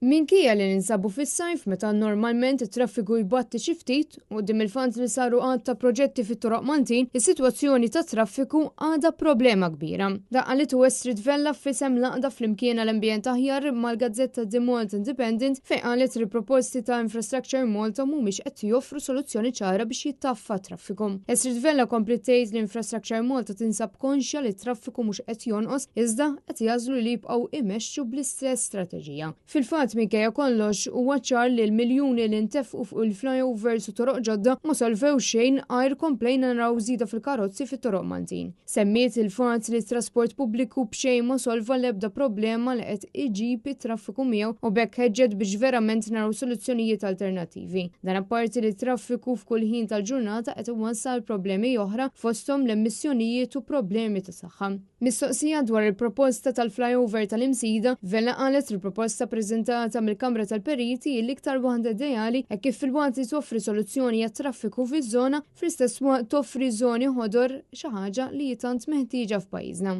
Minkejja li ninsabu fis-sajf meta normalment it-traffiku jbatti xi ftit, u quddiem il-fatt li saru għadd ta' proġetti fit-toroq Maltin, is-sitwazzjoni tat-traffiku għadha problema kbira. Dan qalitu Estrid Vella f'isem l-Għaqda Flimkien għal Ambjent Aħjar mal-gazzetta The Malta Independent fejn qalet li l-proposti ta' Infrastructure Malta mhumiex qed joffru soluzzjoni ċara biex jittaffa t-traffiku. Estrid Vella kompliet tgħid li Infrastructure Malta tinsab konxja li t-traffiku mhux qed jonqos iżda qed jagħżlu li jibqgħu imexxu bl-istess strateġija. Fil-fatt, minkejja kollox, huwa ċar li l-miljuni li ntefqu fuq il-flyovers u toroq ġodda ma solvew xejn għajr komplejna naraw żieda fil-karozzi fit-toroq Maltin. Semmiet il-fatt li t-trasport pubbliku b'xejn ma solva l-ebda problema li qed iġib it-traffiku miegħu u b'hekk ħeġġet biex verament naraw soluzzjonijiet alternattivi. Dan apparti li t-traffiku f'kull ħin tal-ġurnata qed iwassal problemi oħra fosthom l-emissjonijiet u problemi ta' saħħa. Mistoqsija dwar il-proposta tal-flyover tal-Imsida, Vella qalet li l-proposta preżentata mill-Kamra tal-Periti hi l-iktar waħda ideali hekk kif filwaqt li toffri soluzzjoni għat-traffiku fiż-żona, fl-istess waqt toffri żoni ħodor, xi ħaġa li hi tant meħtieġa f'pajjiżna.